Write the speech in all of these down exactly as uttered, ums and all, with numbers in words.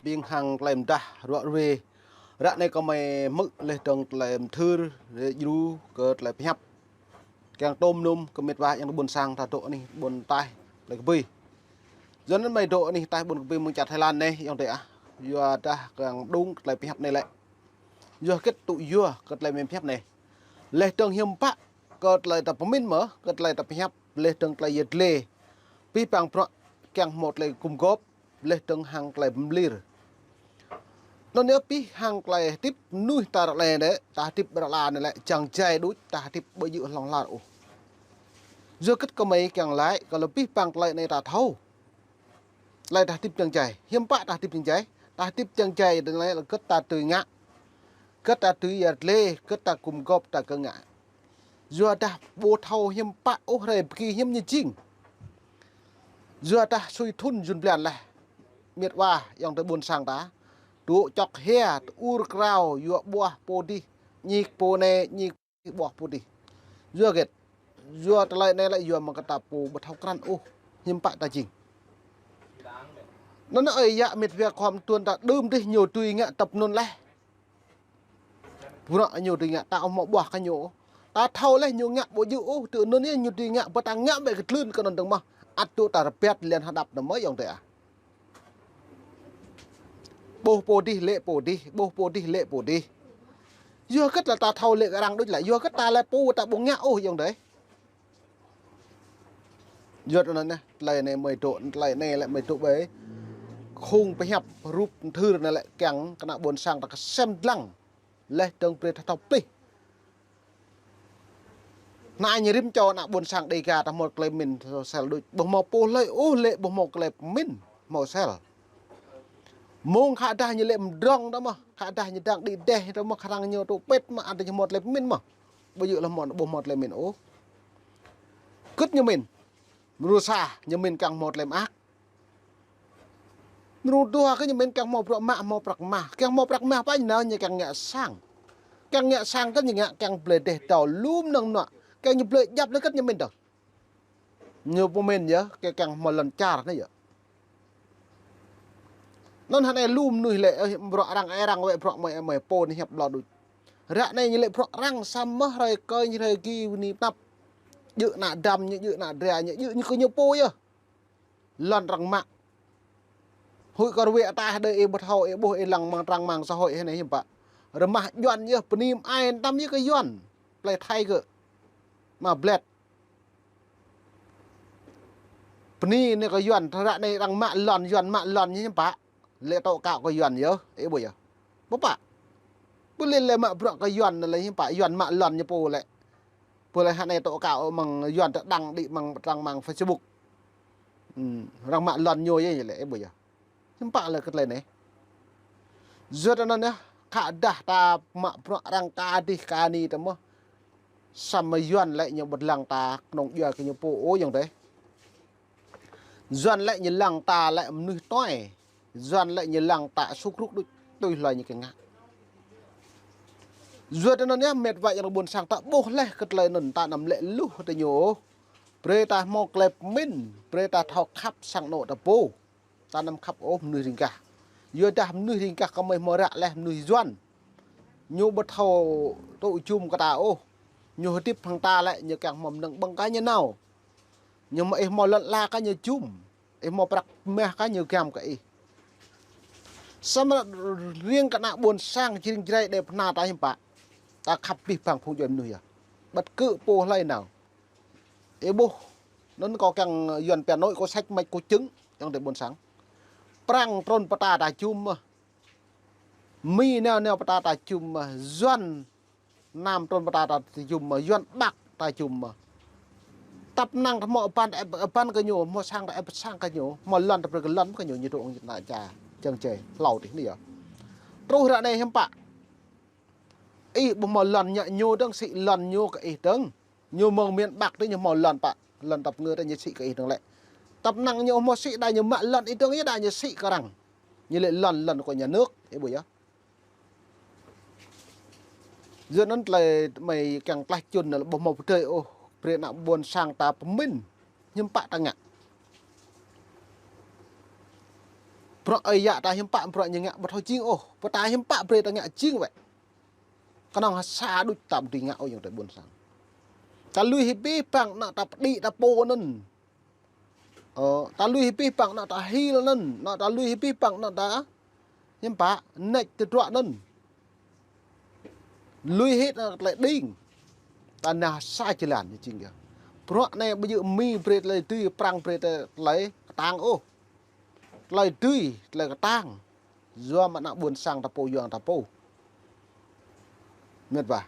Jing hăng tơlơi mơdah ruă ruê. Ră anai kơmơi hmư̆ laih dơ̆ng tơlơi mơthưr, rơdjru kơ tơlơi pơhiăp. Kiăng tôm num kơ met wa yang ƀôn sang ta dŏ anih ƀôn taih tơlơi kơbơi. Yua anŭn mơi dŏ anih taih ƀôn kơbơi mơ̆ng čar Thái Lan anai, ayŏng adơi ah. Yua dah kiăng đŭng kơ tơlơi pơhiăp anai lĕ. Yua hơget tŭ yua kơ tơlơi mơi pơhiăp anai. Laih dơ̆ng hiư̆m pă kơ tơlơi ta pơmĭn mơ̆, kơ tơlơi ta pơhiăp, laih dơ̆ng tơlơi yet lê. Pih pang bruă kiăng hmâo tơlơi gum gôp, laih dơ̆ng hăng tơlơi pơmlir. Anŭn yơh pih hăng tơlơi hơdip mơnuih ta ră anai lĕ, ta hơdip ră anai lĕ, čang jai đôč, ta hơdip ƀu djơ̆ hlŏng lar ôh. Yua hơget kơmơi kiăng laĭ, kơ lơ̆m pih pang tơlơi anai ta thâo. Tơlơi ta hơdip čang jai. Hiư̆m pă ta hơdip čang jai. Ta hơdip čang jai, tơlơi hơget ta tui ngă. Hơget ta tui yet lê, hơget ta gum gôp ta kơ ngă. Yua dah ƀu thâo hiư̆m pă ôh hrơi pơgi hiư̆m ñu jing. Yua dah sui thŭn jun blan laih. Met wa, ayŏng adơi ƀôn sang ta. Tŭ čŏk hia, tŭ ur krao, yua ƀuah pô dih, ñik pô anai, ñik ƀuah pô dih. Yua hơget. Yua tơlơi anai lĕ yua mơ̆ng kơ ta pô ƀu thâo krăn ôh. Hiư̆m pă ta jing. Anŭn ơi yă met wa khŏm tuan ta đưm dih ñu tui ngă tơp anŭn laih. Bruă ñu tui ngă ta ƀu hmâo ƀuah kơ ñu. Ta thâo laih ñu ngă ƀu djơ̆ ôh, tui anŭn yơh ñu tui ngă, ƀu ta ngă ƀĕ kơ tlưn kơ anŭn dơ̆ng mơ̆. Ăt tŭ ta rơbat lĕ hơđăp anŭn mơ̆ ayŏng adơi ah. Ƀuh pô dih lĕ pô dih, ƀuh pô dih lĕ pô dih. Yua hơget lĕ ta thâo lĕ kơ arăng đôč lĕ, yua hơget ta lĕ pô ta ƀu ngă ôh ayŏng adơi. Yua anŭn anai, tơlơi anai mơi dŏ, tơlơi anai lĕ mơi dŏ ƀơi khung pơhiăp rup mơthưr anai lĕ kiăng kơ ană ƀôn sang ta kơsem dlăng. Laih dơ̆ng brơi ta thâo plih. Anai ñu rĭm čô ană ƀôn sang Dêga ta hmâo tơlơi pơmĭn hmâo sel đôč. Ƀu hmâo pô hlơi ôh lĕ ƀu hmâo tơlơi pơmĭn hmâo sel. Mơ̆ng khă dah ñu lĕ mơdrŏng ta mơ̆, khă dah ñu đang đĭ đeh ta mơ̆, khă arăng ñu tŭ pĕt mơ̆, ăt ñu hmâo tơlơi pơmĭn mơ̆. Ƀu djơ̆ lĕ hmâo, ƀu hmâo tơlơi pơmĭn ôh. Hơget ñu pơmĭn. Mrô sa ñu pơmĭn kiăng hmâo tơlơi mơak. Mrô dua kơ ñu pơmĭn kiăng hmâo bruă mă, hmâo prăk mah. Kiăng hmâo prăk mah pă ñu nao ñu kiăng ngă sang. Kiăng ngă sang kơ ñu ngă kiăng blơi đeh đao lŏm năng mơnuă. Kiăng ñu blơi djăp lĕ hơget ñu pơmĭn dơ̆ng. Ñu pơmĭn yơh, kiăng, kiăng hmâo lŏn čar anai yơh. Anŭn hơnai lu mơnuih lĕ, ơ, bruă arăng, ơ, arăng wĕ bruă mơi, ơ, mơi pô anai hiăp ƀlŏr đôč. Ră anai ñu lĕ bruă arăng samơ̆ hrơi kơ ñu hrơi gi bơni tơnap. Djơ̆ ană dăm ñu, djơ̆ ană dra ñu, djơ̆ ñu kơ ñu pô yơh. Lŏn arăng mă. Huĭ kơ rơwĕ ataih đơi ih ƀu thâo, ih ƀuh ih lăng amăng trang mạng xã hội hơnai hiư̆m pă. Rơmah Yuan yơh, bơni mơai tăm yơh kơ Yuan. Plei Thai kơ. Mă blet. Bơni anai kơ Yuan, ră anai arăng mă lŏn, Yuan mă lŏn ñu hiư̆m pă. Lĕ tŏ kơ Yuan yơh, ih ƀuh yơh. Ƀu pă. Ƀu lĕ lĕ mă bruă kơ Yuan lĕ hiư̆m pă, Yuan mă lŏn ñu pô lĕ. Ƀu lĕ hơnai tŏ kơ mơ̆ng Yuan tơdang đĭ mơ̆ng trang mạng Facebook. Hmm, arăng mă lŏn ñu yơh lĕ, ih ƀuh yơh. Hiư̆m pă lĕ kơ tơlơi anai. Yua anŭn yơh, khă dah ta mă bruă arăng kơ dih kơ anai ta mơ̆. Samơ̆ Yuan lĕ ñu ƀu lăng ta kơnơ̆ng yua kơ ñu pô ôh ayŏng adơi. Yuan lĕ ñu lăng ta lĕ mơnuih tuai. Yuan lĕ ñu lăng ta sŭk rŭk đôč tui hloi ñu kiăng ngă. Yua anŭn yơh met wa yang ƀôn sang ta ƀuh laih kơ tơlơi anŭn ta anăm lĕ luh tơ ñu ôh. Brơi ta hmâo tơlơi pơmĭn, brơi ta thâo khăp sang anŏ ta pô. Ta anăm khăp ôh mơnuih riêng gah. Yua dah mơnuih riêng gah kơmơi hmâo ră laih mơnuih Yuan. Ñu ƀu thâo tŭ jum kơ ta ôh. Ñu hơdip hăng ta lĕ ñu kiăng hmâo mơnơ̆ng ƀơ̆ng kơ ñu nao. Ñu mă ih hmâo lŏn ala kơ ñu jum. Ih hmâo prăk mah kơ ñu găm kơ ih. Samơ̆ riêng kơ ană ƀôn sang Jring Jrai Đê Bơhna ta hiư̆m pă. Ta khăp pih pang phung djuai mơnuih yơh. Ƀăt kơ pô hlơi nao. Ih ƀuh. Anŭn kâo kiăng Yuan pia nội có sách mách có chứng, ayŏng adơi ƀôn sang. Prăng trŭn pơtă ta jum mơ̆n. Mi nao nao pơtă ta jum mơ̆n. Yuan Nam trŭn pơtă ta jum mơ̆n. Yuan Bắc ta jum mơ̆n. Tăp năng ta hmâo abăn, abăn kơ ñu, hmâo sang ta, sang kơ ñu, hmâo lŏn ta brơi kơ lŏn kơ ñu, ñu tŭ ong ta ča, čang čê, hlâo dih anai yơh. Truh ră anai hiư̆m pă. Ih ƀu hmâo lŏn ñu, ñu dơ̆ng sĭ lŏn ñu kơ ih dơ̆ng. Ñu mơ̆ng miền Bắc tơ ñu hmâo lŏn pă, lŏn tăp ngơ tơ ñu sĭ kơ ih dơ̆ng lĕ. Tăp năng ñu hmâo sĭ đa ñu mă lŏn ih dơ̆ng yơh đa ñu sĭ kơ arăng. Ñu lĕ lŏn, lŏn của nhà nước, ih ƀuh yơh. Yua anŭn tơlơi mơi kiăng klaih čun anŭn lĕ ƀu hmâo pơdơi ôh, brơi ană ƀôn sang ta pơmĭn, hiư̆m pă ta ngă. Bruă ơi yă ta hiư̆m pă bruă ñu ngă ƀu thâo jing ôh. Pơ ta hiư̆m pă brơi ta ngă jing wơ̆t. Kơnơ̆ng ha sa đôč ta ƀu dưi ngă ôh ayŏng adơi ƀôn sang. Ta lui hĭ abih bang anŏ ta pơđĭ ta pô anŭn. Ơ, ta lui hĭ abih bang anŏ ta hil anŭn, anŏ ta lui hĭ abih bang anŏ ta hiư̆m pă, nač tơdruă anŭn. Lui hĭ anŏ tơlơi đing. Ta nao sa jơlan ñu jing yơh. Bruă anai ƀu djơ̆ Mi brơi tơlơi dưi, Prăng brơi tơlơi kơtang ôh. Tơlơi dưi, tơlơi kơtang. Yua mơ̆ ană ƀôn sang ta pô, yuan ta pô. Mĕt wa.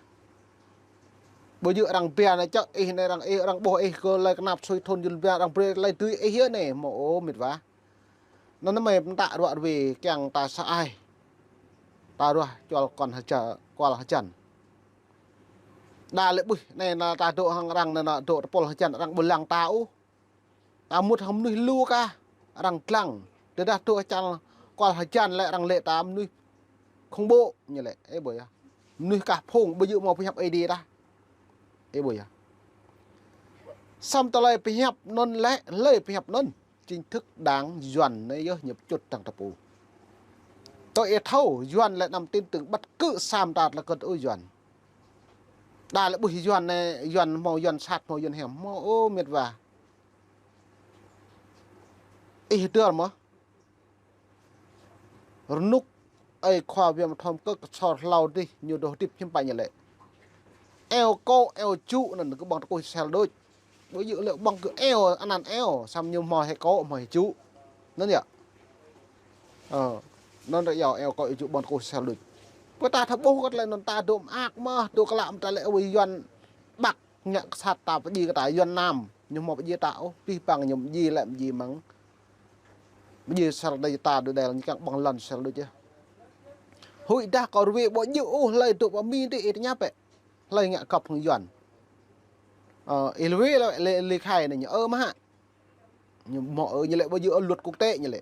Ƀu djơ̆ arăng ba anai čŏk ih anai arăng ih, arăng ƀuh ih kơ tơlơi kơnap sui thun jul ba arăng brơi tơlơi dưi ih yơh anai hmâo ôh mĕt wa. Anŭn mơi pơtă ruă ruê kiăng ta sa ai. Ta ruah čuăl kual hơjăn, kual hơjăn. Đa lĕ ƀuh anai anŭn ta dŏ hăng arăng anŭn dŏ tơpul hơjăn arăng ƀu lăng ta ôh. Ta mŭt hăng mơnuih lu kah, arăng lăng. Tơdah dŏ čar kual hơjăn lĕ arăng lĕ ta mơnuih khủng bố ñu lĕ, ê ƀuh yơh. Mơnuih kah phung ƀu djơ̆ hmâo pơhiăp Ơi Adai tah. Ê ƀuh yơh. Samơ̆ tơlơi pơhiăp anŭn lĕ, hlơi pơhiăp anŭn. Chính thức đảng yuan anai yơh ñu pơčŭt tăng ta pô. Tui ih thâo yuan lĕ năm tin tưởng bất cứ sa mơta tơlơi kơt ôh yuan. Đa lĕ ƀuh yuan anai, yuan hmâo yuan sat, hmâo yuan hiam, hmâo ôh mĕt wa. Ih dơr mơ̆. Rơnŭk ơi khua Viêm Thom kơ kơsor hlâo dih ñu dŏ hơdip hiư̆m pă ñu lĕ. Eo kô̆, eo jŭ anŭn kơ ƀơ̆ng tơkuih sel đôč. Ƀu djơ̆ lĕ ƀơ̆ng kơ eo, anăn eo, samơ̆ ñu hmâo hĕ kô̆, hmâo hĕ jŭ. Anŭn yơh. Ơ, anŭn ră yua eo kô̆, eo jŭ ƀơ̆ng tơkuih sel đôč. Pơ ta thâo ƀuh kơ tơlơi anŭn ta dŏ mơak mơ̆, dŏ klă mơ̆ ta lĕ ơi yuan Bắc. Ngă kơ sat ta pơdjai kơ ta yuan Nam, ñu hmâo pơdjai ta ôh, abih bang ñu pơdjai lĕ pơdjai mơ̆ng. Pơdjai sel đôč ta đôč đel ñu kiăng ƀơ̆ng lŏn sel đôč yơh. Huĭ dah kâo ruai ƀu djơ̆ ôh hlơi dŏ pơ Mi dih ih tơña bĕ. Hlơi ngă gŏp hăng yuan. Ơ, ih ruai lĕ lĕ lĕ khai anai ñu ơ mơ̆ hă. Ñu hmâo ơ ñu lĕ ƀu djơ̆ ôh luật quốc tế ñu lĕ.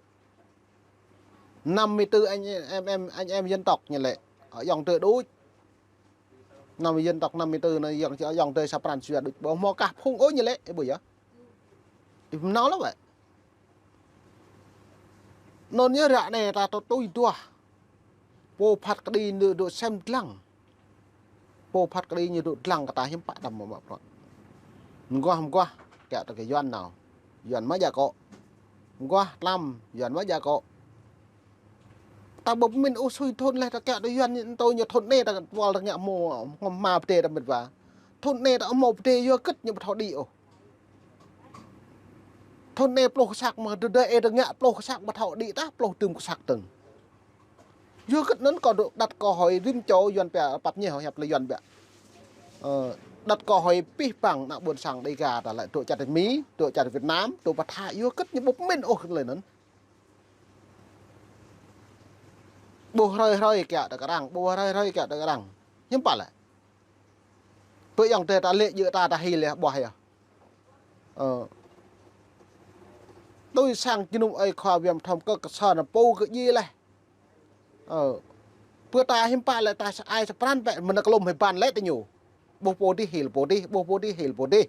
Năm mươi tư anh em, em, anh em dân tộc ñu lĕ. Ơ, ayŏng adơi đôč. Năm dân tộc năm mươi tư anai ayŏng, ayŏng adơi sa pran jua đôč ƀu hmâo kah phung ôh ñu lĕ, ê ƀuh yơh. Ih pơnao lắm wơ̆t. Anŭn yơh ră anai ta tui duah. Pô phat kơđi ñu dŏ sem lăng. Pô phat kơđi ñu dŏ lăng kơ ta hiư̆m pă đăm mă mă prŏng. Mơguah mơguah, kiăng ta kơ yuan nao. Yuan mă jak kô̆. Mơguah tlam, yuan mă jak kô̆. Ta ƀu pơmĭn ôh sui thun leh ta kiăng ta yuan tui ñu thun anai ta kual ta ngă hmâo hmâo hma pơdai ta mĕt wa. Thun anai ta hmâo pơdai yua hơget ñu ƀu thâo đĭ ôh. Thun anai pluh kơsăk mơ̆ tơdơi ê ta ngă pluh kơsăk ƀu thâo đĭ tah pluh tơm kơsăk tơ̆ng. Yua hơget anŭn kâo dŏ đặt câu hỏi rĭm čô yuan pia pap ñe hiăp lĕ yuan pia. Ơ, đặt câu hỏi abih bang ană ƀôn sang Đêga ta lĕ dŏ čar Mi, dŏ čar Việt Nam, dŏ pơ tha yua hơget ñu ƀu pơmĭn ôh kơ tơlơi anŭn. Ƀuh hrơi hrơi kiăng ta kơ arăng, ƀuh hrơi hrơi kiăng ta kơ arăng. Hiư̆m pă lĕ. Pơ ayŏng adơi ta lĕ djơ̆ ta ta hil yơh ƀuh yơh. Ơ. Tui sang jơnum ơi khua Viêm Thom kơ kơsor anŭn pô kơ djai leh. Ơ. Pơ ta hiư̆m pă lĕ ta sa ai sa pran bĕ mơ̆n kơ lŏm hĭ ban lĕ tơ ñu. Ƀuh pô dih hil pô dih, ƀuh pô dih hil pô dih.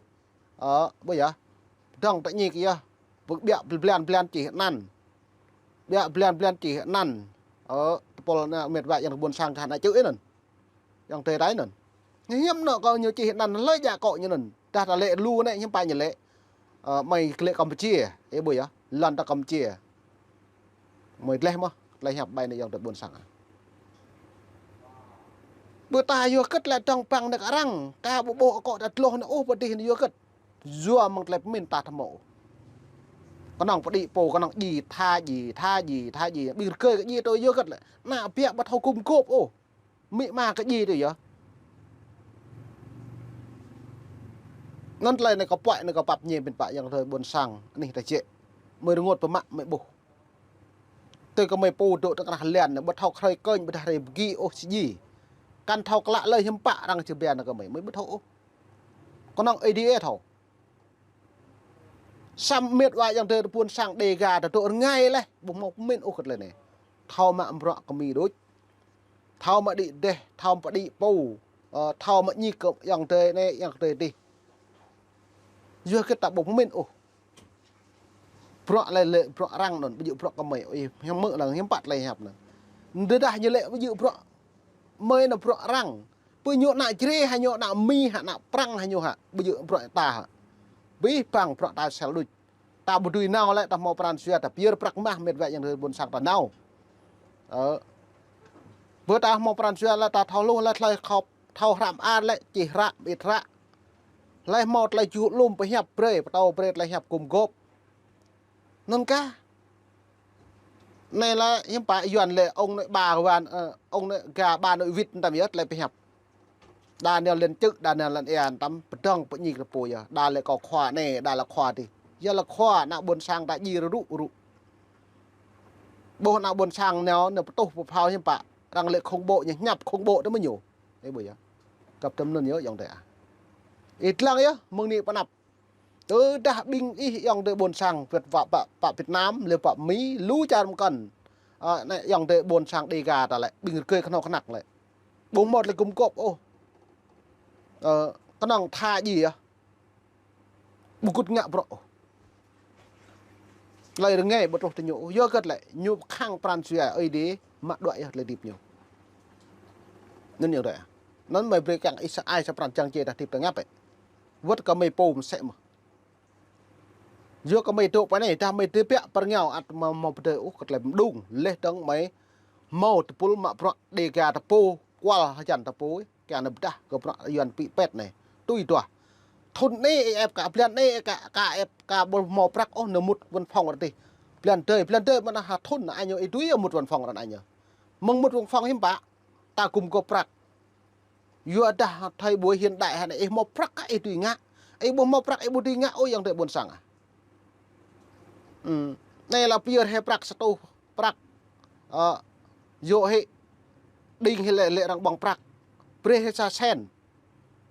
Ơ, ƀuh yơh. Dŏng tơ ñik yơh. Pơ ƀiă blan blan čih anăn. Ƀiă blan blan čih anăn. Ơ, tơpul ană mĕt wa ayŏng ƀôn sang kơ ană čư̆ anŭn. Ayŏng adơi ta anŭn. Hiư̆m anŏ kâo ñu čih anăn hlơi jak kô̆ ñu anŭn. Dah ta lĕ lu anai hiư̆m pă ñu lĕ. Ơ, mơi kơ lĕ Campuchia. Ê ƀuh yơh. Lŏn ta Campuchia. Mơi gleh mơ̆. Tơlơi hiăp ƀai anai ayŏng adơi ƀôn sang. Ƀu ta yua hơget lĕ dŏng păng anai kơ arăng. Ka ƀu ƀuh akŏ ta tloh anai ôh pơ dih anai yua hơget. Yua mơ̆ng tơlơi pơmĭn ta thâo mơ̆. Kơnơ̆ng pơđĭ pô, kơnơ̆ng djai, tha djai, tha djai, tha djai. Ƀing rơgơi kơ djai tui yua hơget lĕ. Ană biă ƀu thâo gum gôp ôh. Amĭ ama kơ djai tui yơh. Anŭn tơlơi anai kâo puăi anai kâo pap ñe ƀing pă ayŏng adơi ƀôn sang anih ta jĕ. Mơi rơngot pơmă mơi ƀuh. Tui kơ mơi pô dŏ tơkrah lĕn anai ƀu thâo hrơi kơñ ƀu thâo hrơi bơgi ôh sơji. Kăn thâo klă lơi hiư̆m pă arăng či ba anai kơ mơi, mơi ƀu thâo ôh. Kơnơ̆ng Ơi Adai thâo. Samơ̆ mĕt wa ayŏng adơi ƀôn sang Đêga ta dŏ rơngai leh, ƀu hmâo pơmĭn ôh kơ tơlơi anai. Thâo mă bruă kơ Mi đôč. Thâo mă đĭ dêh, thâo pơđĭ pô, ơ, thâo mă ñik kơ ayŏng adơi anai, ayŏng adơi dih. Yua hơget ta ƀu pơmĭn ôh. Bruă lĕ, lĕ bruă arăng anŭn, ƀu djơ̆ bruă kơ mơi. Ih, hiư̆m mơ̆ lăng, hiư̆m păt lĕ hiăp anŭn. Đơđah ñu lĕ ƀu djơ̆ bruă mơi anŭn bruă arăng. Pơ ñu ană Jrai, hă ñu ană Mi, hă ană Prăng, hă ñu hă. Ƀu djơ̆ bruă ta hă. Abih bang bruă ta sel đôč. Ta ƀu dưi nao lĕ, ta hmâo pran jua, ta pơyơr prăk mah, mĕt wa ayŏng adơi ƀôn sang ta nao. Ơ. Bơ ta hmâo pran jua lĕ, ta thâo hluh lĕ, tơlơi khŏp, thâo hră mơar lĕ, čih hră, mơit hră. Tơlơi hmâo tơlơi čuh lŏm pơhiăp brơi, pơtô brơi tơlơi hiăp gum gôp. Anŭn kah. Anai lĕ hiư̆m pă Yuan lĕ ông nội bà Yuan, ơ, ông nội gà bà nội vịt tam yơh tơlơi pơhiăp. Đa neo lĕn čư̆, đa neo lĕn ia tam, pơdơ̆ng pơñik rơpô yơh. Đa lĕ kâo khua anai, đa lĕ khua adih. Yơh lĕ khua ană ƀôn sang ta djir rŭ rŭ. Ƀuh ană ƀôn sang neo, neo pơtuh pơphao hiư̆m pă. Arăng lĕ khủng bố ñu, hiăp khủng bố tơ mơ̆ ñu. Ê ƀuh yơh. Kăp tơm anŭn yơh, ayŏng adơi ah. Ih lăng yơh, mơ̆ng anai pơ anăp. Tơdah ƀing ih ayŏng adơi ƀôn sang Việt, pă, pă, pă Việt Nam, lĕ pă Mi, lu čar mơkăn. Ơ, anai ayŏng adơi ƀôn sang Đêga ta lĕ, ƀing rơgơi kơhnâo kơnăk lĕ. Ƀu hmâo tơlơi gum gôp ôh. Ơ, kơnơ̆ng tha djai yơh. Ƀu kŭt ngă bruă ôh. Tơlơi rơngai ƀu truh tơ ñu ôh. Yua kơ tơlơi ñu khăng pran jua Ơi Adai mă đuaĭ yơh tơlơi hơdip ñu. Anŭn yơh ră. Anŭn mơi brơi kiăng ih sa ai sa pran jăng či ta hơdip tơngăp ĕ. Wơ̆t kơ mơi pô mơsĕ mơ̆n. Yua kơ mơi dŏ pơ anai, dah mơi tơbiă pơrơngiao ăt mă, mă pơdơi ôh kơ tơlơi mơđung. Laih dơ̆ng mơi hmâo tơpul mă bruă Đêga ta pô, kual hơjăn ta pô, kiăng nao pơdah kơ bruă Yuan pĭ pĕt anai. Tui duah. Thŭn anai ih ĕp kơ, blan anai ih ĕp kơ, kơ ĕp kơ ƀu hmâo prăk ôh, nao mŭt văn phòng ră tih. Blan dơi, blan dơi mơ̆n hă thŭn anai ñu ih tui mŭt văn phòng ră anai ñu. Mơ̆ng mŭt văn phòng hiư̆m pă, ta gum gôp prăk. Yua dah thời buổi hiện đại hă anai, ih hmâo prăk kah ih dưi ngă. Ih ƀu hmâo prăk ih ƀu dưi ngă ôh ayŏng adơi ƀôn sang ah. Ư. Anai lĕ pơyơr hĭ prăk sa tuh prăk. Ơ, yua hĭ đing hĭ lĕ, lĕ arăng ƀơ̆ng prăk. Brơi hĭ sa sen.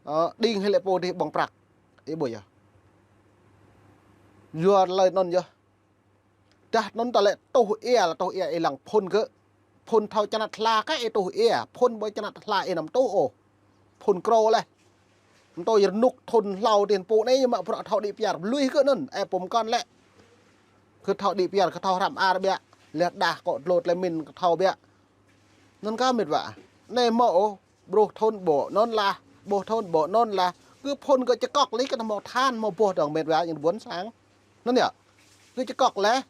Ơ, đing hĭ lĕ pô adih ƀơ̆ng prăk. Ih ƀuh yơh. Yua tơlơi anŭn yơh. Dah anŭn ta lĕ tuh ia, lĕ tuh ia ih lăng phŭn gơ̆. Phŭn thâo čơnăt hla kah ih tuh ia, phŭn ƀơi čơnăt hla ih anăm tuh ôh. Phŭn krô laih. Mơ̆ tui rơnŭk thŭn hlâo dih pô anai ñu mă bruă thâo đĭ pơyơr, lui gơ̆ anŭn, ĕp pô mơkăn lĕ. Gơ̆ thâo đĭ pơyơr, gơ̆ thâo hră mơar biă. Laih đah akŏ dlô tơlơi min gơ̆ thâo biă. Anŭn kah mĕt wa. Anai hmâo ôh, ƀruh thŭn ƀô̆ anŭn lah, ƀuh thŭn ƀô̆ anŭn lah. Gơ̆ phŭn gơ̆ čơkŏk laih kơ hmâo than, hmâo boh dơ̆ng mĕt wa ayŏng adơi ƀôn sang. Anŭn yơh. Gơ̆ čơkŏk laih.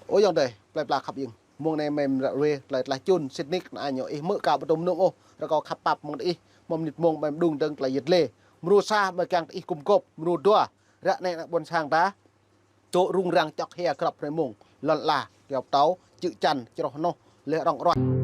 Ơ ayŏng adơi, plơi pla khăp ing. Mông anai mơi ră ruai, tơlơi tơlơi čun, sĭt nik, anai ñu ih hmư̆ kâo ƀu tŭ mơnŭng ôh, rơkâo khăp pap mơ̆ng tơ ih, mơ̆ng mơnit mông mơi mơđung dơ̆ng tơlơi yet lê. Mrô sa mơi kiăng tơ ih gum gôp, mrô dua. Ră anai ană ƀôn sang ta. Dŏ rŭng răng čŏk hia grăp hrơi mông, lŏn ala, kyâo pơtâo, čư̆ čan, čroh noh, laih rŏng ruah.